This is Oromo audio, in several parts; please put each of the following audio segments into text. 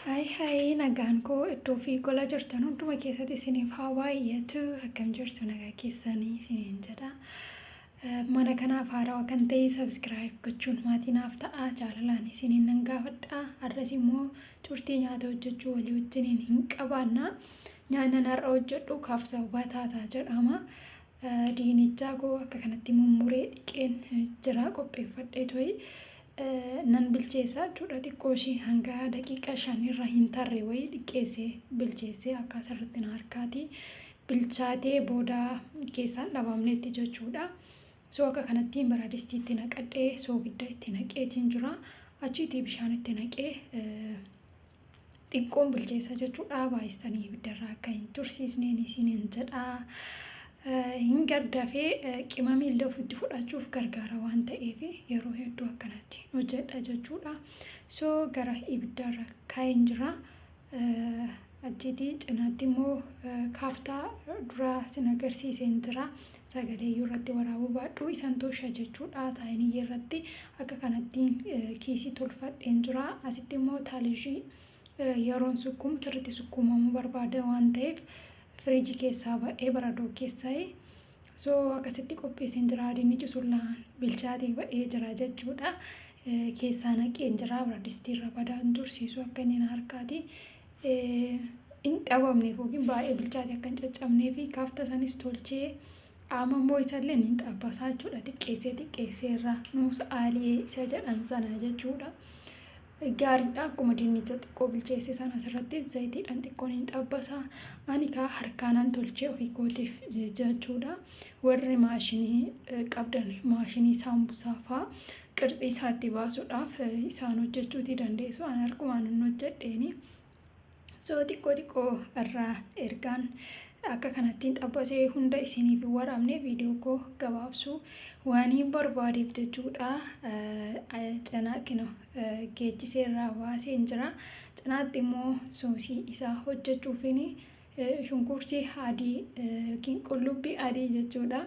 Hi hi, nagaan koo iddoo fi gola jirtan hunduma keessatti isiniif haa baay'atu. Akkam jirtu? Nagaa keessanii isiniin jedha. Mana kanaaf haarawaa kan ta'e subscribe gochuun maatii naaf ta'a, jaalalaan isiniin nan gaafadha. Har'as immoo turtii nyaata hojjechuu walii wajjiniin hin qabaanna. Nyaanni har'a hojjedhu kaaftaa bataataa jedhama. Diinichaa koo akka kanatti mummuree dhiqeen jira, qopheeffadhee to'i. Nan bilcheessa jechuudha. Xiqqoo ishii hanga daqiiqaa 5 irra hin tarre wayii xiqqeessee bilcheessee akka asirratti na harkaati bilchaatee booda keessaan dhabamnetti jechuudha. So akka kanatti baraadistii itti naqadhee, soogidda itti naqeetiin jira. Achiitii bishaan itti naqee xiqqoon bilcheessa jechuudha. Baay'istanii ibiddarraa akka hin tursiisneen isiniin jedha. Hin gardafee qimamii illee ofitti fudhachuuf gargaara waan ta'eef yeroo hedduu akkanatti hojjedha jechuudha. So gara ibiddaarra kaa'een jira. Achiitii cinaatti immoo kaaftaa duraa sin agarsiiseen jira. Sagalee irratti waraabuu baadhu isan tosha jechuudha. Saayinii irratti akka kanatti kiisii tolfadheen jira. Asitti immoo taalishii yeroon sukkuumu sirriitti sukkuumamuu barbaada waan ta'eef firiijii keessaa ba'ee baradoo keessaa. So akkasitti qopheesseen jira. Dinnichi sun bilchaatee ba'ee jira jechuudha. Keessaa naqeen jira, biradistii irra badaan tursiisu akka inni na harkaati hin dhabamneef yookiin baay'ee bilchaate akka hin caccabnee fi kaafta sanis tolchee amma immoo isallee ni xabbasaa jechuudha. Xiqqeessee xiqqeessee irraa nuusa aaliyee isa jedhan sana jechuudha. Gaariidha, akkuma dinnicha xiqqoo bilcheesse sana asirratti zayitiidhaan xiqqoon hin xabbasaa. Ani kaa harkaanan tolchee ofii kootiif jechuudha. Warri maashinii qabdan maashinii saambusaa fa'aa qirtsii isaatti baasuudhaaf isaan hojjechuutii dandeessu. Ani harkumaan hin hojjedheeni. So xiqqoo xiqqoo irraa ergaan akka kanattiin xabbasee hunda isiniif hin waraabne, viidiyoo koo gabaabsuu waan hin barbaadeef jechuudha. Cinaa kino geejjisee irraa baaseen jira. Cinaatti immoo soosii isaa hojjechuufin shunkurtii adii yookiin qullubbii adii jechuudha.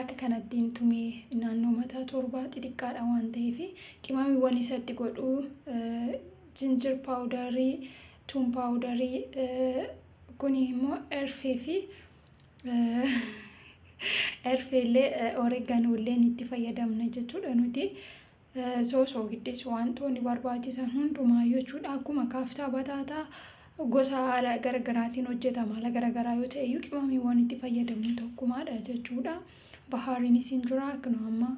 Akka kanattiin tumee naannoo mataa 7 xixiqqaadha waan ta'eef qimamiiwwan isatti godhu ginger powderii, tuun powderii, kuni immoo erfee fi erfeellee oreganoolleen itti fayyadamna jechuudha nuti. So soogiddees wantoonni barbaachisan hundumaayyuu jechuudha. Akkuma kaaftaa bataataa gosa haala garaagaraatiin hojjetama. Haala garaagaraa yoo ta'e iyyuu qimamiiwwan itti fayyadamnu tokkumaadha jechuudha. Bahaariinis hin jira. Akkuma amma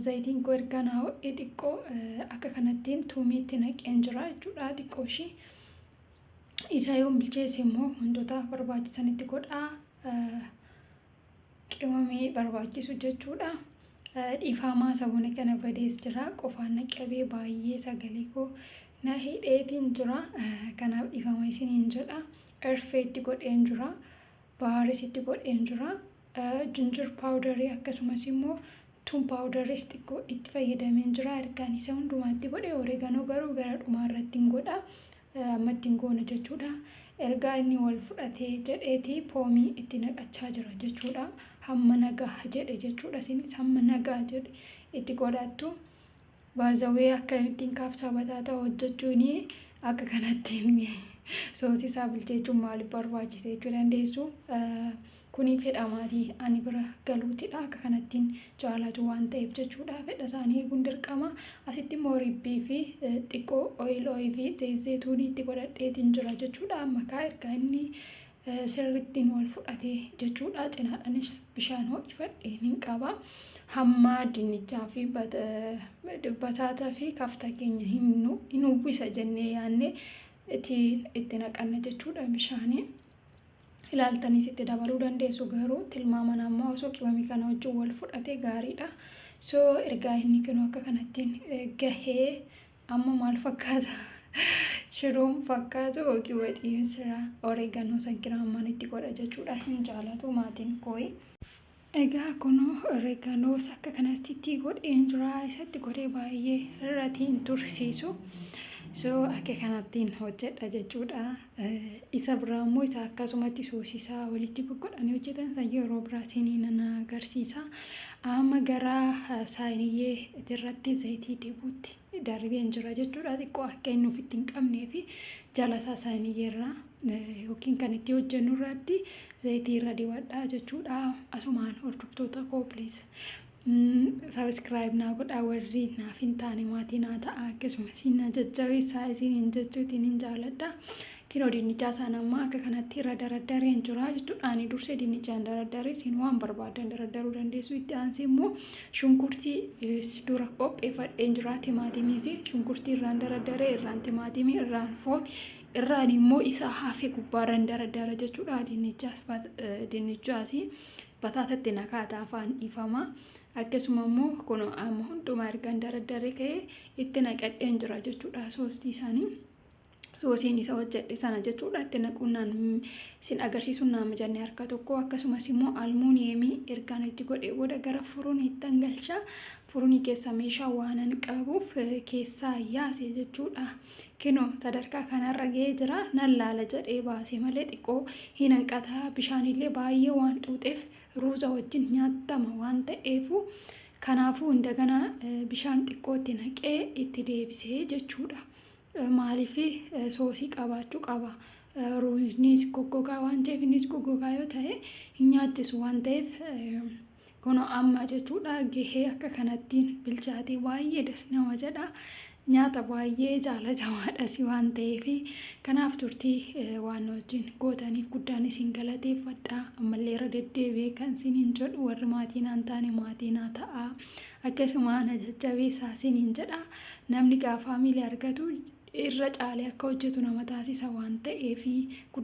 zayitiin koo erga naa ho'ee xiqqoo akka kanattiin tuumii itti naqeen jira jechuudha xiqqoo ishii. Isa yoon bilcheesse immoo wantoota barbaachisan itti godhaa, qimamii barbaachisu jechuudha. Dhiifamaa, sabona kana badees jira. Qofaan na qabee baay'ee sagalee koo na hidheetiin jira. Kanaaf dhiifama isiniin jedha. Erfee itti godheen jira. Bahaaris itti godheen jira. Ginger powderii akkasumas immoo tuun powderis xiqqoo itti fayyadameen jira. Ergaan isa hundumaatti godhe oregano garuu gara dhumaa irratti hin godha. Amma ittiin goona jechuudha. Ergaa inni wal fudhatee jedheeti poomii itti naqachaa jira jechuudha. Hamma nagaa jedhe jechuudha. Isinis hamma nagaa jedhe itti godhattu. Baazawee akkamittiin kaaftaa bataataa hojjechuun akka kanattiin soosii isaa bilcheechuun maaliif barbaachise jechuu dandeessu. Kuni fedha maatii ani bira galuutidha. Akka kanattiin jaalatu waan ta'eef jechuudha. Fedha isaanii eeguun dirqama. Asitti immoo ribbii fi xiqqoo oil fi zeetuunii itti godhadheetiin jira jechuudha. Amma kaa erga inni sirrittiin wal fudhatee jechuudha. Cinaadhaanis bishaan ho'ifadhee hin qaba. Hamma dinnichaa fi bataataa fi kafta keenya hin uwwisa jennee yaadne itti naqanna jechuudha bishaanii. Ilaaltaniis itti dabaluu dandeessu, garuu tilmaaman ammoo osoo qimamii kana wajjin wal fudhatee gaariidha. So ergaa inni kenu akka kanattiin gahee amma maal fakkaata? Shiroon fakkaatu yookiin waxii misiraa oregano san ammaan itti godha jechuudha. Hin jaalatu maatiin kooyi. Egaa kunoo oreganoos akka kanatti itti godheen jira. Isatti godhee baay'ee irratti hin tursiisu. So akka kanattiin hojjedha jechuudha. Isa biraa immoo isa akkasumatti soosisaa walitti goggodhanii hojjetan san yeroo biraa isinii nan agarsiisa. Amma gara saayiniyyee irratti zayitii dibuutti darbeen jira jechuudha. Xiqqoo akka inni ofitti hin qabnee fi jala isaa saaniyyeerraa yookiin kan itti hojjennu irratti zayitii irra dibadhaa jechuudha. Asumaan hordoftoota koo, please subscribe naa godhaa, warri naaf hin taane maatii naa ta'a, akkasumas na jajjabeessaa isiniin jechuutiin hin jaaladha. Kinoo dinnichaa isaan amma akka kanatti irra daraddareen jira jechuudha. Ani dursee dinnichaan daraddaree, isin waan barbaadan daraddaruu dandeessu. Itti aansee immoo shunkurtii dura qopheeffadheen jira. Timaatimiis shunkurtii irraan daraddaree, irraan timaatimii, irraan foon, irraan immoo isa hafe gubbaarraan daraddara jechuudha. Dinnichaas bataatatti nakaata, afaan dhiifama. Akkasuma immoo kun amma hundumaa ergaan daraddaree ka'ee itti naqadheen jira jechuudha. Soostii isaanii. Soosiin isa hojjedhe sana jechuudha. Itti naquunnaan isin agarsiisuun naa mijanne harka tokko. Akkasumas immoo almuuniyeemii ergaan itti godhee booda gara furuniitti galcha. Furunii keessa meeshaa waanan qabuuf keessaa yaase jechuudha. Kinoo sadarkaa kanarra ga'ee jira. Nan laala jedhee baase malee xiqqoo hin hanqata. Bishaanillee baay'ee waan xuuxeef, ruuza wajjin nyaatama waan ta'eefu, kanaafuu indagana bishaan xiqqootti naqee itti deebisee jechuudha. Maaliif, soosii qabaachuu qaba. Ruuznis goggogaa waan ta'eef, innis goggogaa yoo ta'e hin nyaachisu waan ta'eef, kun amma jechuudha gahee akka kanattiin bilchaatee baay'ee das nama jedha. Nyaata baay'ee jaalatamaadhas waan ta'eef, kanaaf turtii waan wajjin gootaniif guddaan isin galateeffadha. Ammallee irra deddeebi'ee kan isiniin jedhu, warri maatii naan taane maatii naa ta'a. Akkasuma na jajjabeessaa isiniin jedha. Namni gaafa miila argatu irra caalee akka hojjetu nama taasisa waan ta'eef guddaa.